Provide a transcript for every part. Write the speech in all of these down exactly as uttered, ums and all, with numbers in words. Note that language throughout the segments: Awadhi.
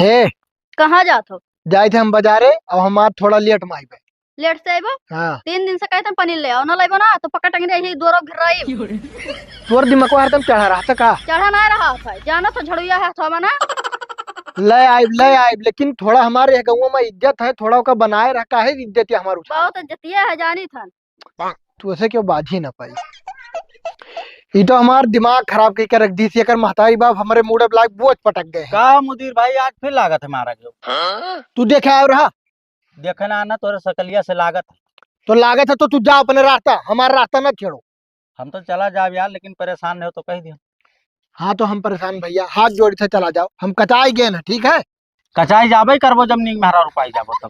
हे, कहाँ जात हो? जाइत है हम बजारे, अब हमार थोड़ा लेट में आइबे। लेट से आइबो? हाँ। तीन दिन से कहत है पनीर ले आओ, ना लाइबो ना, तो पकड़ टंगरी यही दोरो घिराई। तोर दिमाग हरदम चढ़ा रहत है का? चढ़ा ना रहत है, जाना तो झड़ुआ है, थोड़ा ना। ले आइब, ले आइब, लेकिन थोड़ा हमारे यह गौवा में इज्जत है, थोड़ा ओका बनाए रह, काहे इज्जत है हमार उठा? बहुत इज्जतिया है, जानी थन। तू ऐसे क्यों बाजी ना पाई? ई तो हमार दिमाग खराब कइके रख दी थी, अगर महतारी बाप हमरे मुड़े लाग बोझ पटक गए हैं। का मुदीर भाई, आज फिर लागत है मारा गयो? तू देखे आओ रहा? देखे ना, ना तोरे सकलिया से लागत है। तो लागत है तो तू जा अपने रास्ता, हमारा रास्ता ना छेड़ो। हम तो चला जाब यार, लेकिन परेशान नहीं हो तो कह दियो। हाँ, तो हम परेशान भैया, हाथ जोड़ी से चला जाओ, हम कचाई गए ना, ठीक है? कचाई जाबे करबो, जब नीक मेहरारू पाई जाबो तब।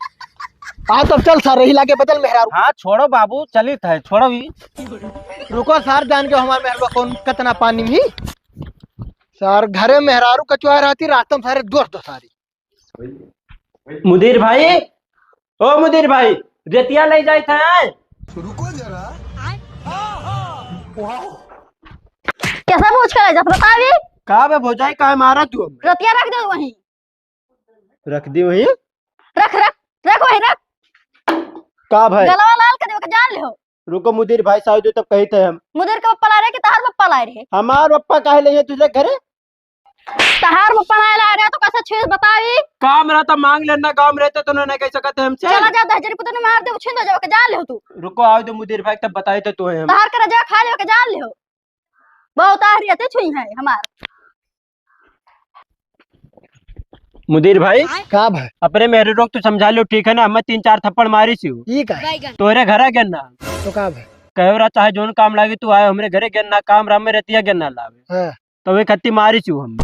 हाँ, तब चल सारे, हिला के बदल मेहरारू। हाँ, छोड़ो बाबू, चलित है, छोड़ो ई। रुको सार, जान के हमार मेहरबा कौन कितना पानी में ही। सार घरे मेहरारू कचुआ रहती, रास्ता में सारे दोस्त सारी। मुदीर भाई, ओ मुदीर भाई, रेतिया ले जाइत है। रुको जरा। कैसा पूछ कर जात बतावी? का बे भौजाई, काहे मारा तू हमें? रेतिया रख दे वहीं। रख दी वहीं? रख, रख, रख वहीं, रख। का भाई? गलवा लाल कर देवे के जान ले हो। रुको मुदीर भाई, साहब जो तब कही थे हम। मुदीर के पप्पा ला रहे कि तहार पप्पा ला रहे? हमार पप्पा काहे ले तुझे घरे? तहार पप्पा ना ला रहे तो कैसे छुए बताई? काम रहता मांग लेना, गाँव में रहते तो उन्होंने कह सकते हमसे। चला जा, दहजरी पुतने मार दे, उछिन दे जाओ के जान ले हो तू। रुको, आओ दो मुदीर भाई, तब बताए तो तू है हम। तहार कर जा खा ले के जान ले हो। बहुत आहरियते छुई है हमार। मुदीर भाई, का भाई? अपने मेहरे रोक तू समझा लो, ठीक है ना? हमें तीन चार थप्पड़ मारी सी हो। ई का? तोरे घरा गेन ना। तो का भाई? कहे रहा चाहे जोन काम लागे तू आए हमरे घरे गेन ना, काम राम में रहती है गेन ना लावे। हाँ। तो वे खत्ती मारी सी हो हम।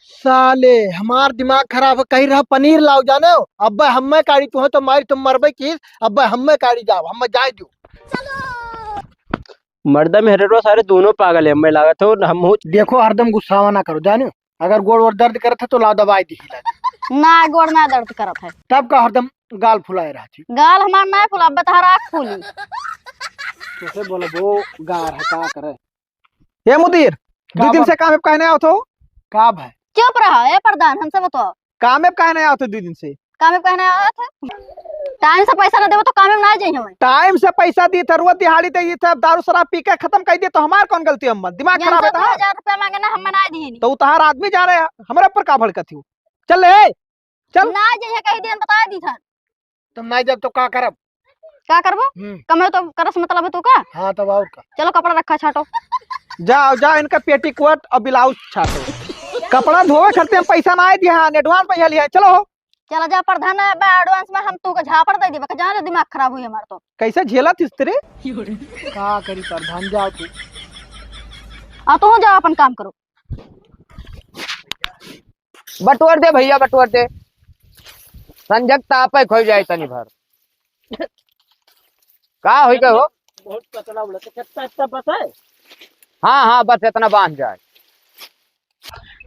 साले, हमार दिमाग खराब हो, कही रहा पनीर लाओ जाने हो। अब हमें काड़ी तू हो तो मारी तुम मरबे की, अब हमें काड़ी जाओ, हमें जाए दो। मर्दम हेरेरो सारे दोनों पागल है, हमें लागत हो, हम हो। देखो, हरदम गुस्सावा ना करो, जाने? अगर गोड़ वोड़ दर्द करत है, तो लाओ दवाई दी ला। ना, गोड़ ना दर्द करत है। तब का हरदम गाल फुलाए रहती? गाल हमार ना फुला, बतहरा फूली। कैसे बोलो, वो गार है, का करे? ए मुदीर, का दू दिन बा-, से काम पे काहे नहीं आवत हो? का भाई? चुप रहा, ए प्रधान, हमसे बताओ। कामे पे काहे नहीं आवत हो दू दिन से? कामे पे काहे नहीं आवत है? टाइम से पैसा ना देबो तो कामे में ना जाई हमें। टाइम से पैसा दी था, रोज दिहाड़ी दे दी था, दारू शराब पी के खत्म कर दिए तो हमार कौन गलती? हम दिमाग खराब है दो तहार। हजार रुपया मांगे ना, हम ना दी नहीं। तो उ तहार आदमी जा रहे हैं, हमरे ऊपर का भड़कत हो? चल ले, चल। ना जाइए, कही दिन बता दी था। तुम ना जब तो का करब? का करबो? हम्म। कमे तो करस मतलब है तू का? हाँ, तब और का? चलो कपड़ा रखा छाटो। जाओ, जाओ, इनका पेटीकोट और ब्लाउज छाटो। कपड़ा धोवे खर्चे हम पैसा ना आए दिए हैं, एडवांस पैसा लिया है, चलो। चला जा प्रधान, बा एडवांस में हम तू का झापड़ दे देबे, जाने दिमाग खराब हुई हमार तो। कैसे झेलत स्त्री? का करी प्रधान, जाओ तू। आ तू जाओ, अपन काम करो। बटोर दे भैया, बटोर दे। संजय तापे खो जाए तनी भर। का होई गए हो? बहुत पतला उड़त है। कितना, इतना बस है? हाँ, हाँ, बस इतना बांध जाए।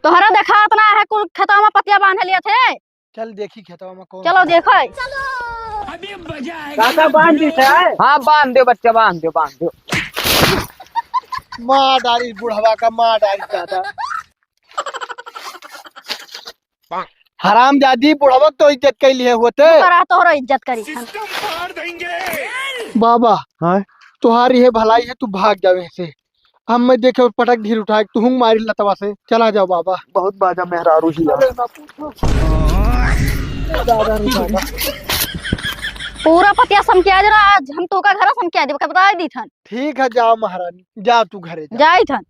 तोहरा देखात ना है, कुल खेतवा में पतिया बांध लिए थे। चल देखी खेतवा में कौन चलो है। देखो। काका बांध दी थे। हाँ, बांध दो बच्चा, बांध दो, बांध दो। मार डारी बुढ़वा का, मार डारी दादा। हरामजादी, बुढ़वा तो इज्जत कैली है होते। तोरा तोहरो इज्जत करी। बाबा, हाँ? तोहार ये भलाई है, तू भाग जावे से। हम मैं देखे और पटक ढीर उठाए, तू हुंग मारी लतवा से, चला जाओ बाबा। बहुत बाजा मेहरारू ही है। दादा रे दादा। पूरा पतिया समकिया जरा, आज हम तो का घर समकिया देबे, बता दी थन। ठीक है, जाओ महारानी, जाओ तू घरे जा। जाई थन।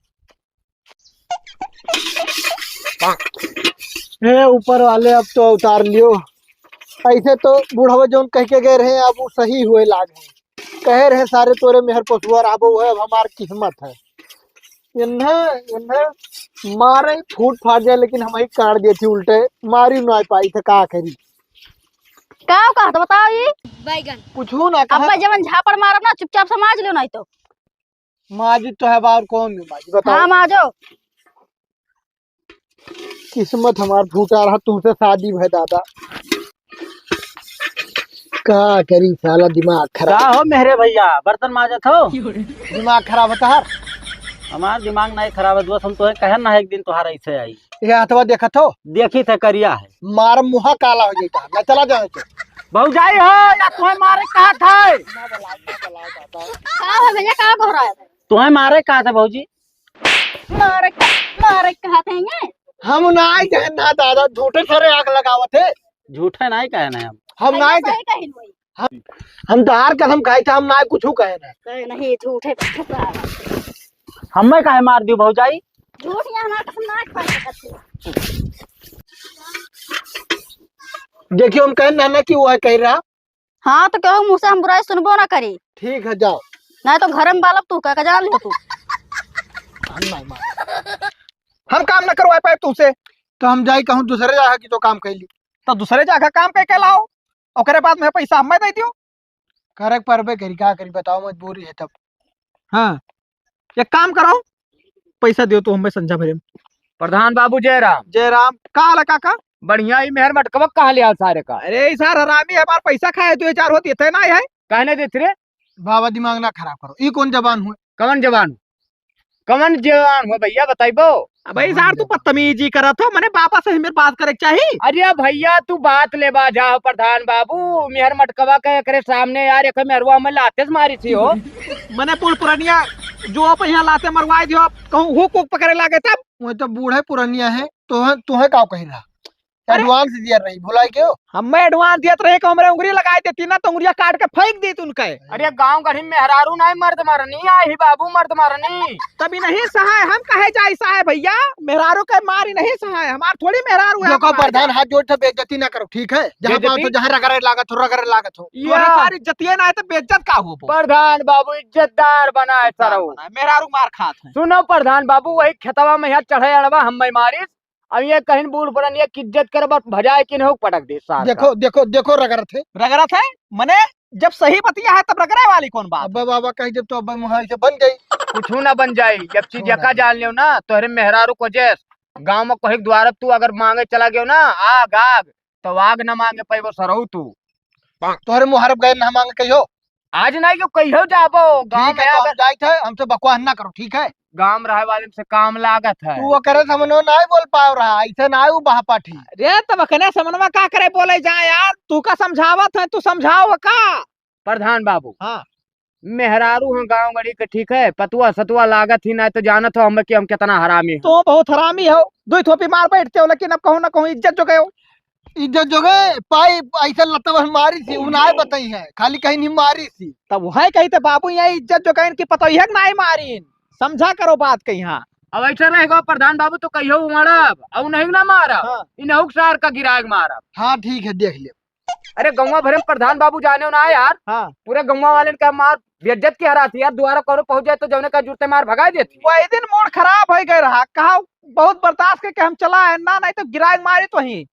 हे ऊपर वाले, अब तो उतार लियो। ऐसे तो बुढ़वा जौन कह के गए रहे, अब वो सही हुए लाग है। कहे रहे सारे तोरे मेहर पोसुआ रहबो, वह अब हमार किस्मत है। इन्हें, इन्हें मारे फूट फाट जाए, लेकिन हम ही काट देती उल्टे, मारी ना पाई थे, का करी? का कहत बताओ ई? बैगन। कुछ ना अब कहा। मैं जवन झापड़ मारब ना, चुपचाप समझ लो, नहीं तो। माजिद तो है बा, और कौन है माजिद? बताओ। हाँ, माजो। किस्मत हमार फूटा रहा, तुमसे शादी भय दादा। का करी साला, दिमाग खराब। का हो मेहरे भैया, बर्तन माजत हो? दिमाग खराब होता है। हमार दिमाग नाहीं खराब है दोस्त, हम तोहे कहन ना है एक दिन तोहार ऐसे आई। ये हथवा देखत हो? देखी थे करिया है। मार मुहा काला हो जाता, मैं चला जाऊँ तो। भौजाई हो या तोहे मारे कहा था? का हो भैया, का हो रहा है? तोहे मारे कहा था भौजी? मारे, मारे कहा थे ये? हम नाहीं कहन ना दादा, झूठे सरे आग लगावत है। झूठे नाहीं कहन है हम। हम भैया नाहीं सही कहिन वही। हम, हम तोहार कसम खाई था, हम ना कुछ कहे ना। नहीं, नहीं, झूठ है, झूठ है। हमें काहे मार दियो भौजाई? झूठ या हमार कसम ना खाई सकत है। देखियो, हम कहे ना, ना कि वो है कह रहा। हाँ, तो केहू मुँह से हम बुराई सुनबो ना करी। ठीक है, जाओ। नहीं तो घर में बालब तू, का, का जान लियो तू। हम ना मार। हम काम ना करवा पाए तुमसे, तो हम जाई कहूँ दूसरे जगह की तो काम कर ली। तो दूसरे जगह काम करके लाओ, ओकरे बाद में पैसा हमें दे दियो। करे के परबे करी, का करी, बताओ, मजबूरी है तब। हाँ, एक काम करो, पैसा दियो तू हमें संझा भरे में। प्रधान बाबू जय राम। जय राम। का हाल है काका? बढ़िया ही। मेहर मटकवा कहाँ ले आल सारे का? अरे, ई सार हरामी है, हमार पैसा खाए, दो हजार होती है, ना है। कहने देत रे? बाबा, दिमाग ना खराब करो। ई कौन जबान हुए? कवन जबान? कवन जबान हो भैया, बताइबो? अबे सार, तू बदतमीजी करत हो, मने बाबा से हमें बात करे के चाही। अरे भैया, तू बात लेबा जाओ प्रधान बाबू, मेहर मटकवा के एकरे सामने यार, एक मेहरुआ में लाते से मारी थी हो। मने बूढ़ पुरनिया जो पे यहाँ लाते मरवाए दियो, कहूँ हुक हुक पकड़े लागे तब। वो तो बूढ़े पुरनिया है, तो है, तू है का कही रहा? अरे! Advance दिया रही, भुलाई के हो? हमें advance दियत रहे कि हमरे उंगली लगाई देती ना, तो उंगलिया काट के फेंक देती उनके। अरे, गाँव गढ़ी में मेहरारू नाहीं, मर्द मरनी आई ही बाबू, मर्द मरनी। तब इनहीं सहाय, हम कहे जाई सहाय भैया, मेहरारू के मार इनहीं सहाय, हमार थोड़ी मेहरारू है, देखो हमार प्रधान, हाथ जोड़ के बेइज्जती ना करो, ठीक है? जहाँ पाओ तो बेइज्जती? जहाँ रगड़े लागत हो, रगड़े लागत हो। या। तोरे सारी इज्जतिये ना है तो बेइज्जत का होबो? प्रधान बाबू इज्जतदार बना है सरऊ। बना है, मेहरारू मार खात है। सुनो प्रधान बाबू, वही खेतवा में यहाँ चढ़े अड़वा हम मारिस, अब ये कहीं बूढ़ पुरनिया की इज्जत करब, भजाए कि नहीं पटक दे सार देखो, का। देखो, देखो, रगड़त है। रगड़त है? मने जब सही बतिया है, तब रगड़े वाली कौन बात अब्बा है? बाबा कही जब तो अब्बा मुहा से बन गई। कुछ ना बन जाई। जब चीज कुछ ना यका बन जान लियो ना, तोहरे मेहरारू को जैस गाँव में कोई द्वारा तू अगर मांगे चला गयो ना, आग, आग, तो आग न मांगे पैबो सरऊ तू। तोहरे मुहरब गए ना मांगे कहियो। आज नहीं जो कहियो जाबो, गाँव ठीक है, में तो हम अगर जाइत है, हमसे बकवास ना करो, ठीक है? गाँव में रहे वाले से काम लागत है। तू ओकरे समनो नाहीं बोल पाव रहा, ऐसे नाहीं उ बहपाठी। अरे, तब अखने समनवा का करे बोले जाए यार, तू का समझावत है, तू समझाओ का? प्रधान बाबू। हाँ। मेहरारू हम गाँव गड़ी के, ठीक है, पतुआ सतुआ लागत ही नाहीं तो जानत हो हम कि हम कितना हरामी हैं। तू बहुत हरामी हो, दुई थोपी मार बैठते हो, लेकिन अब कहूँ ना कहूँ इज्जत जो गयो। इज्जत जो गए, पाई ऐसा लतवा मारी थी, उ नाहीं बताई है, खाली कहीं नहीं मारी थी। तब वह कही थे बाबू, यहाँ इज्जत जो गए इनकी पता ही है कि नाहीं मारी, समझा करो बात कहीं। हाँ। अब ऐसा रहेगा प्रधान बाबू तो कहियो उमड़ब, अब नहीं ना मारब, हाँ। इनहू के सार का गिराए के मारब। हाँ, ठीक है, देख ले। अरे गौवा भरे में प्रधान बाबू जाने ना यार, हाँ। पूरे गौवा वाले का मार बेइज्जत की हराती यार, दुआरा करो पहुंच जाए तो जौने का जुरते मार भगा देती। वही दिन मूड खराब हो गए रहा, कहा बहुत बर्दाश्त करके हम चला है ना, नहीं तो गिराए के मारे तो ही।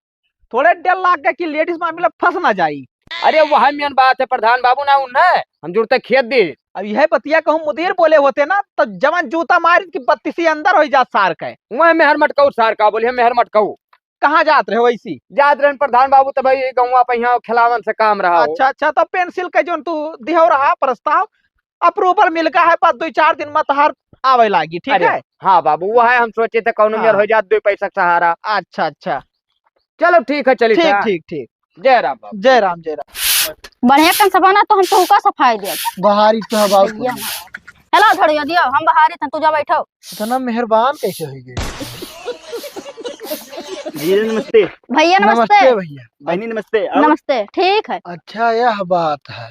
थोड़े डर लाग गए कि लेडीज मामला फंस ना जाई। अरे वह मेन बात है प्रधान बाबू ना उन्हें हम जुड़ते खेत दी। अब यह बतिया कहूँ मुदीर बोले होते ना तो जवन जूता मारी की बत्तीसी अंदर हो जात सार के। वह मेहर मटकाऊ सार का बोलिए मेहर मटकाऊ। कहाँ जात रहे वैसी? जात रहन प्रधान बाबू तो भाई गौवा पे यहाँ खिलावन से काम रहा हो। अच्छा, अच्छा, तो पेंसिल के जोन तू दिहो रहा प्रस्ताव, अप्रूवल मिल गया है, बस दो चार दिन में तहार आवे लागी, ठीक अरे, है? हाँ बाबू, वो है, हम सोचे थे कौनो मेर हाँ। हो जात, दो पैसा का सहारा। अच्छा, अच्छा। चलो ठीक है, चलिए ठीक, हाँ। ठीक, ठीक। जय राम बाबू। जय राम, जय राम। बढ़िया कन सफा ना तो हम तोहका सफाई दिया। बहारी तो है बाबू। भैया। हेलो, झड़िया दियो, हम बहारी थे, तू जा बैठो। इतना मेहरबान कैसे हो गए? जीजा नमस्ते। भैया नमस्ते। नमस्ते भैया। बहनी नमस्ते। आओ। नमस्ते, ठीक है। अच्छा, यह बात है।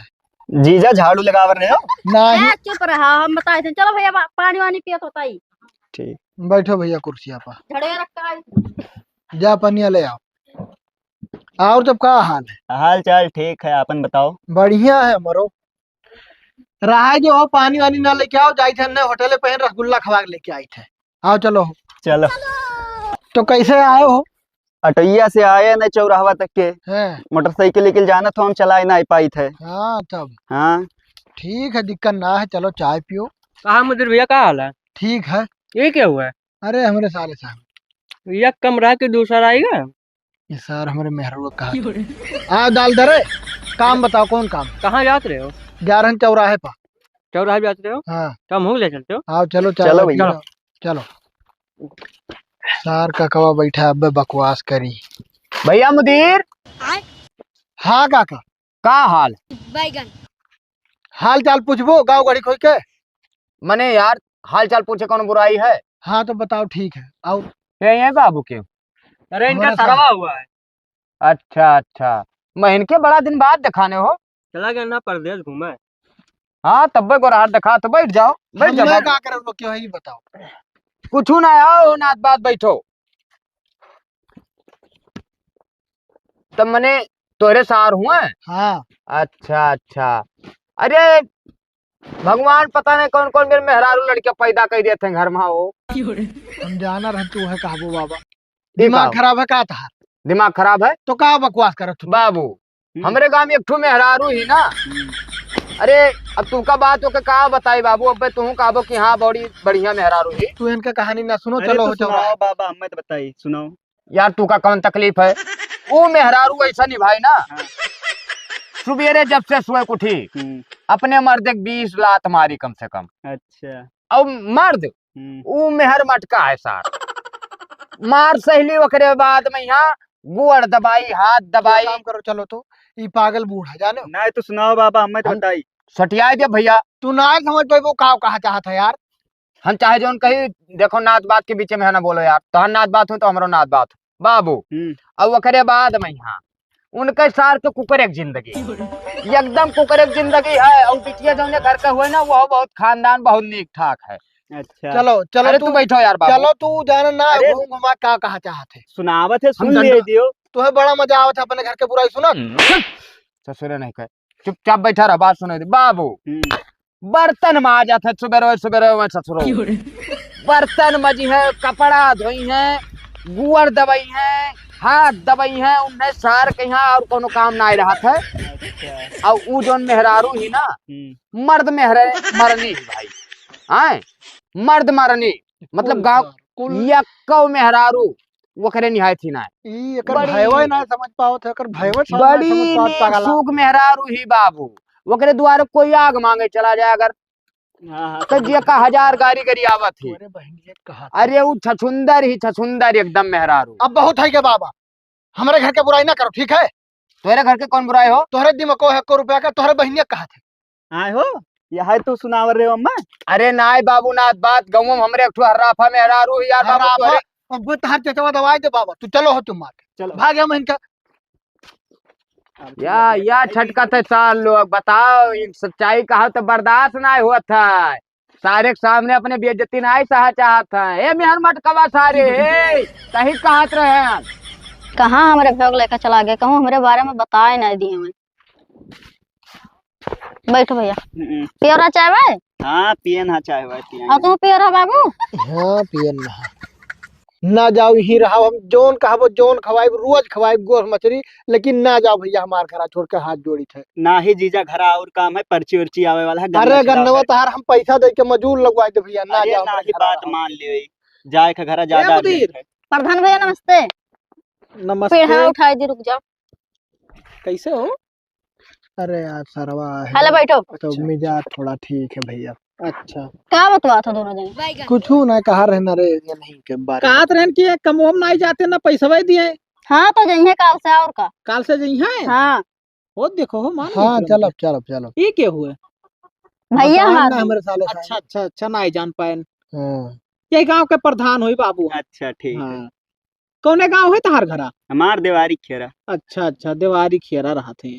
जीजा झाड़ू लगावर रहे हो? नहीं। ए, चुप रहा, हम बताए थे। चलो भैया, बा-, पानी वानी पियत होता ही। ठीक। बैठो भैया कुर्सिया पर। झड़िया रख कर आई थी। जा पनिया ले आओ। और तब का हाल है? हाल चाल ठीक है, आपन बताओ। बढ़िया है हमरो। रहा जो हो, पानी वानी ना लेके आओ, जाई थे हमने होटल पे रसगुल्ला खवा के लेके आई थे। आओ चलो। चलो। तो कैसे आए हो? अटैया से आए न चौराहवा तक के। हैं। मोटरसाइकिल लेके जाना तो हम चलाए ना पाई थे। हाँ तब। हाँ। ठीक है, दिक्कत ना है, चलो चाय पियो। कहा मुदीर भैया, का हाल है? ठीक है। ये क्या हुआ है? अरे हमरे साले साहब। एक कमरा के दूसरा आएगा। ये सार हमरे मेहरुआ कहा। आ दाल धरे, काम बताओ, कौन काम? कहाँ जात रहे हो? ग्यारह चौराहे पर। चौराहे बेचते हो? हाँ। तो हम ले चलते हो। आओ, चलो, चलो चलो भैया। चलो, चलो। सार ककवा बैठा, अबे बकवास करी। भैया मुदीर। आय? हाँ काका। का हाल? बैगन। हाल चाल पूछबो गाँव गढ़ी खोई के? मने यार, हाल चाल पूछे कौन बुराई है? हाँ तो बताओ, ठीक है। और ये, ये बाबू के? अरे, इनका हमारा सरवा हुआ है। अच्छा, अच्छा। मैं इनके बड़ा दिन बाद देखाने हो। चला गया ना परदेस घूमे। हाँ, तब्बे गोरहार देखा तो बैठ जाओ, बैठ जाओ हमें बाबू। का करे लोग, क्यों है, ये बताओ। कुछ ना, आओ नात बात बैठो। तब मने तोरे सार हुए? हाँ। अच्छा, अच्छा। अरे, भगवान पता नहीं कौन कौन मेरे मेहरारू लड़के पैदा कर दिए थे घर में हो। हम जाना रहे तू है कहबो बाबा। ये दिमाग का? खराब है का तहार? दिमाग खराब है? तो का बकवास करत हो? बाबू, हम्म। हमरे गांव में एक ठो मेहरारू ही ना। हम्म। अरे, अब तुमका बात होके का बताई बाबू, अब तुम कहबो कि हाँ, बड़ी बढ़िया मेहरारू ही। तू इनका कहानी ना सुनो, अरे चलो तो हो चलो। सुनाओ बाबा, हमें तो बताई, सुनाओ। यार, तू का कौन तकलीफ है? वो मेहरारू ऐसा निभाई ना। हाँ। सुबेरे जब से सोए उठी, हम्म। अपने मर्द के बीस लात मारी कम से कम। अच्छा। और मर्द, हम्म। वो मेहर मटका है सार। मार सहली, ओकरे बाद में यहाँ गोड़ दबाई, हाथ दबाई। काम करो, चलो तो, ई पागल बूढ़ा, जाने हो? नहीं तो सुनाओ बाबा, हमें तो हम बताई। सटिया दे भैया। तू ना समझ पाइबो का कहा चाहत है यार। हम चाहे जौन कही, देखो, नात बात के बीच में है ना बोलो यार, तोहर नात बात हो तो हमरो नात बात हो, बाबू। हम्म। और ओकरे बाद में यहाँ उनके सार के कुकरे के जिंदगी, एकदम कुकरे के जिंदगी है। और बिटिया जौने घर का हुए ना, वो बहुत खानदान बहुत नीक ठाक है। अच्छा। चलो, चलो अरे तू तू, बैठो यार बाबू। चलो तू जाना ना, अरे घूम घुमा का कहा चाहत है। सुनावत है, हम सुन ले डंडो-, दियो। तुम्हें बड़ा मजा आवत है अपने घर के बुराई सुनत। ससुरे नहीं कहे, चुपचाप बैठा रह, बात सुने दे बाबू। हम्म। बर्तन माजत है सुबेरे सुबेरे में ससुरो। क्यों रे? बर्तन मजी है, कपड़ा धोई है, गुअर दबाई है, हाथ दबाई है, उन्हें सार के यहाँ और कोनो काम ना रहत है। अच्छा। और ऊ जौन मेहरारू ही ना, हम्म। मर्द मेहरे मरनी ही भाई, हैं? मर्द मरनी, मतलब कुल गाँव सार, कुल यक्को मेहरारू ओकरे निहाय थी ना। ई एकर बड़ी भयवे ना समझ पावत है, एकर भयवे साला ना बड़ी समझ पावत, नीक पागला। सूख मेहरारू ही बाबू, ओकरे दुआरे कोई आग मांगे चला जाए अगर, हाँ, हाँ, तो समझ जे का गए। हजार गारी गरी आवत ही। तोरे बहिनिया कहा था। अरे उ छछुंदर ही छछुंदर एकदम मेहरारू। अब बहुत है के बाबा, हमरे घर के बुराई ना करो, ठीक है? तोरे घर के कौन बुराई हो? तोहरे दिमाग को है को रुपया का, तोहरे बहिनिया कहा थे। आए हो? यह है तू सुनावर रे अम्मा? अरे नाय बाबू, नात बात गाँव में हमरे एक ठो हर्राफा मेहरारू ही यार बाबू, हर्राफा? तोहरे अब वो तहार चचवा दवाई दे बाबा, तू चलो हो तुम मार। चलो। भाग हम इनका। अब या, तुम या बताइए। छटकत है सार लोग, बताओ, इन सच्चाई कहा तो बर्दाश्त ना होत है। सारे के सामने अपने बेइज्जती ना सहा चाहत है। ए मेहर मटकवा सारे, ए, कहीं कहत रहे हैं। कहाँ हमरे भोग लेकर चला गए, कहूँ हमरे बारे में बताए नहीं दिए हमें। बैठ भैया। हम्म। पियो रहा चाय वाय? हाँ, पियन हा चाय वाय, पियन। और तू पियो रहा बाबू? हाँ, पियन हा। ना जाओ, यहीं रहो, हम जौन कहबो, जौन खवाइब, रोज खवाइब गोस मछरी, लेकिन ना जाओ भैया, हमार घरा छोड़ के हाथ जोड़ी थे। ना ही जीजा, घरा और काम है, पर्ची उर्ची आवे वाला है, अरे, गन्ना छुड़ावे। गन्नवा तहार हम पैसा दे के मजूर लगवाए दे भैया, ना अरे, जाओ, ना हमारे ही घरा बात रहो। मान लियो, जाए के घरा ए, ज्यादा मुदीर। अर्जेंट है। प्रधान भैया, नमस्ते। नमस्ते। पीढ़ा उठाई दी, रुक जाओ। कैसे हो? अरे यार, सरवा है। हेलो, बैठो। तो अच्छा। मिजाज थोड़ा ठीक है भैया। अच्छा। का बतवा था दोनों जने? कुछ ना, कहा रहना रे, ये नहीं के बारे में। कहत रहन कि ये कमवा में नहीं जाते ना, पैसवा दिए। हाँ, तो जइहे काल से, और का? काल से जइहे? हाँ। हो देखो, हो मान हाँ, गई तुरंत। चलो, चलो, चलो। ये के हुए? भैया बताओ हमार ना हुए। हमारे साले साले। अच्छा, अच्छा, अच्छा, नहीं जान पाए। हाँ। ये गांव के प्रधान होई बाबू। अच्छा, ठीक है। हाँ। कौने गांव है तहार घरा? हमार देवारी खेरा। अच्छा, अच्छा, देवारी खेरा रहत है।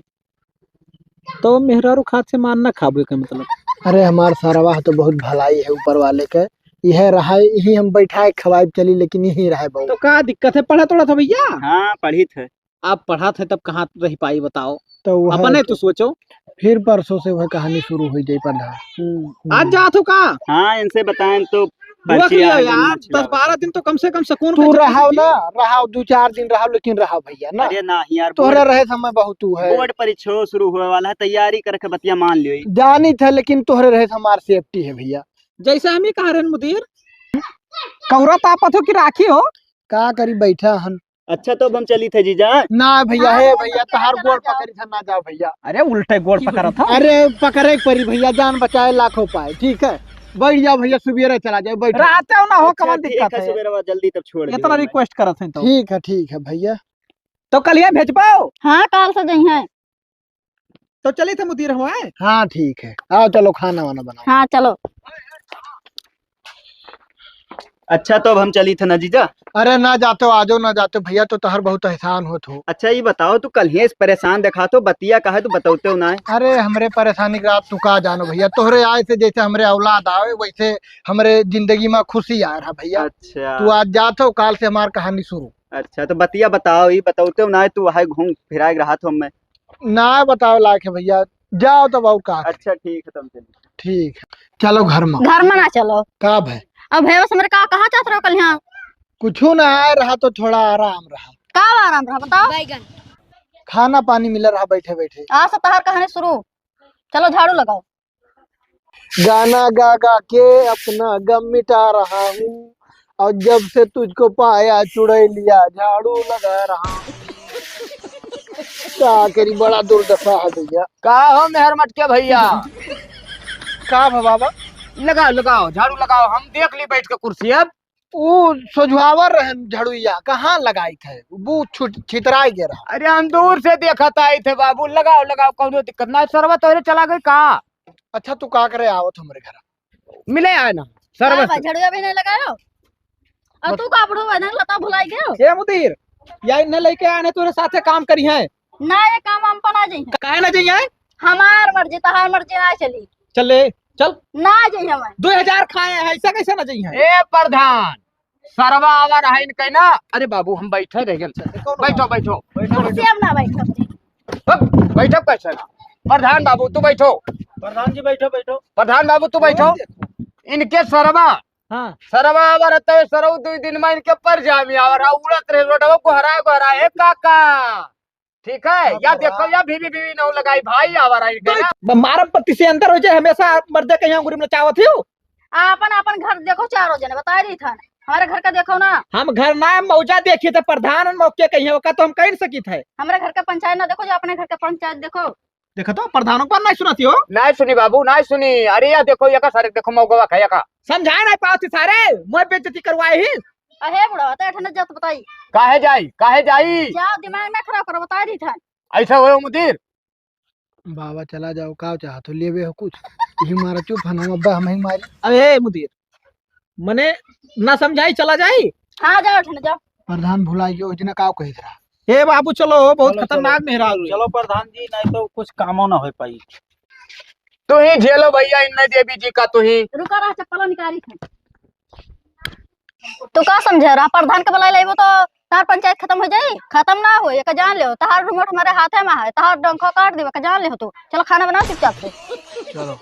तो मेहरारू खात से मार ना खाबे के मतलब? अरे, हमार सरवा है तो बहुत भलाई है ऊपर वाले के। यह रहा, यही हम बैठा है, खवाई चली, लेकिन यही रहा बहुत। तो का दिक्कत है, पढ़त उढ़त हो भैया? हाँ, पढ़ित है। आप पढ़त है तब कहाँ रह पाई बताओ? तो वह अपने तो तो सोचो। फिर परसों से वह कहानी शुरू हो जाई प्रधान। हम्म। हम्म। आज जात हो का? हाँ, इनसे बताएं तो रोक पर्ची लियो आ गई, यार, मछली दस आ गई। बारह दिन तो कम से कम सुकून तू का जिंदगी रहाव जियो। ना, रहाव, दो चार दिन रहाव, लेकिन रहाव भैया ना। अरे ना यार, तोहरा बोर्ड रहे समय बहुत तू है। बोर्ड परीक्षा शुरू होए वाला है, तैयारी करके बतिया मान लियो। जानी थे, लेकिन तोहरे रहे से हमार safety है भैया। जैसे हम ही कह रहे हैं मुदीर, कौरा तापत हो कि राखी हो? का करी, बैठा हन। अच्छा, तो अब हम चलित है जीजा। ना भैया, हाँ, हे गोड़ भैया, पकड़ तहार के गोड़ ना जाओ। पकड़ी था, ना जाओ भैया। अरे, उल्टे गोड़ पकड़त हो। अरे, पकड़े के परी भैया, जान बचाए लाखों पाए, ठीक है? बैठ जाओ भैया, सुबेरे चला जाओ, बैठ। रात ना हो, अच्छा, कवन ठीक दिक्कत है, है? सुबेरे जल्दी तब छोड़ इतना दियो। Request करत हैं तो। ठीक है, ठीक है भैया। तो कलिया भेजबो? हाँ, काल से जइहैं। तो चलित है मुदीर हो, हैं? हाँ, ठीक है, आओ, चलो, खाना वाना बनाओ। हाँ, चलो। अच्छा, तो अब हम चलित है ना जीजा? अरे, ना जाते हो, आ जाओ, ना जाते हो भैया, तो तहार बहुत एहसान होत हो। अच्छा, ये बताओ, तू कलिया से परेशान देखात हो, बतिया का है, तू बतौते हो ना है? अरे, हमरे परेशानी के रात तू का जानो भैया, तोहरे आए से जैसे हमरे औलाद आवे, वैसे हमरे जिंदगी मा खुशी आ रहा भैया। अच्छा। तू आज जात हो, काल से हमार कहानी शुरू। अच्छा, तो बतिया बताओ, ये बतौते हो ना है, तू वहाँ घूम फिराए रहा तो हमें। ना बतावे लायक है भैया, जाओ तब और का। अच्छा, ठीक है, तब चलिए। ठीक है, चलो घर मा। घर मा ना चलो। का भय? अब भय बस हमरे का कहा चाहत रहो कल यहाँ? कुछू ना आए रहा तो थोड़ा आराम रहा। का आराम रहा बताओ? बैगन। खाना पानी मिल रहा बैठे बैठे। आज से तहार कहानी शुरू। चलो झाड़ू लगाओ। गाना गा गा के अपना गम मिटा रहा हूँ, और जब से तुझको पाया चुड़ैलिया झाड़ू लगा रहा हूँ। का करी, बड़ा दुर्दशा है भैया। का हो मेहर मटके भैया? का भा बाबा? लगाओ, लगाओ, झाड़ू लगाओ, हम देख ली बैठ के कुर्सी अब। ऊ सोझवावर रहन झड़ुइया, कहाँ लगाई थे? बू छुट-, छितराई गे रहा। अरे हम दूर से देखत आई थे बाबू, लगाओ, लगाओ, कौनो दिक्कत ना। सरवा तोहरे चला गई का? अच्छा, तू का करे आवत हमरे घर? मिले आए ना, सरवा का बा, से। झड़ुआ भी नहीं लगायो? और बस। तू का बुढ़ऊ है ना, लता भुलाई गयो? ए मुदीर, या इन्हें लेके आए ना, तोरे साथे काम करी है। ना, ये काम हम पर ना जाइए। काहे ना जाइए? हमार मर्जी, तहार मर्जी ना चली। चले, चल। ना जाइए हम। दो हजार खाए हैं, ऐसा कैसे ना जाइए? ए प्रधान, सरवा आवा रहा इनके ना। अरे बाबू, हम बैठे रह गए। बैठो, बैठो। बैठो, बैठो। कुर्सी हम ना बैठो। अब बैठो कैसे ना? प्रधान बाबू, तू बैठो। प्रधान जी, बैठो, बैठो। प्रधान बाबू, तू बैठो। इनके सरवा, हाँ। सरवा आवा रहता है, सरऊ दो दिन में इनके पर जामी आवा रहा, उड़त रहे रोडवा को हरा, को हरा, ए काका। ठीक है, हाँ, या बाबा। देखो, या बीवी, बीवी नौ लगाई, भाई आवा रहा इनके तो ना। ब-, मारम पत्ती से अंदर हो जाए, हमेशा मर्दे के यहाँ अंगुरी में नचावत ही हो। आपन, आपन घर देखो, चारों जने बता रही था, हमारे घर का देखो ना। हम घर ना, मौजा देखिए थे, प्रधान मौके कहीं होगा तो हम कह नहीं सकित है। हमारे घर का पंचायत ना देखो, जो अपने घर का पंचायत देखो। देखो तो, प्रधानों पर नहीं सुनाती हो। नहीं सुनी बाबू, नहीं सुनी। अरे या देखो, या का सारे देखो, मौगवा का, या का। समझाए नहीं पावती सारे, मैं बेइज्जती करवाए ही। अहे बुढ़वा, ते ठने जत बताई। काहे जाई, काहे जाई? जाओ, दिमाग ना खराब करो, बता रही था। ऐसा होयो मुदीर? बाबा चला जाओ, का चाहत हो, लेबे हो कुछ? यही मारा चुप है ना, अब्बा हम ही मारी। अबे मुदीर, मने ना समझाई, चला जाई। हाँ, जाओ, ठने जाओ। प्रधान भुला गयो, ओजना का कहित रहा। ए बाबू, चलो, बहुत चलो, खतरनाक चलो। मेहरारू है। चलो प्रधान जी, नहीं तो कुछ कामो ना हो पाई। तू ही झेलो भैया, इन्ने देवी जी का तू ही। रुका रहा, चप्पल निकारी थे। तू का समझे रहा, प्रधान के बुलाए लेबो तो तार पंचायत खत्म हो जाई? खत्म ना हो, एक जान ले, तहार रिमोट हमारे हाथे में है, तहार डंखो काट देबे, एक जान ले तू। चलो खाना बनाओ चुपचाप से। चलो।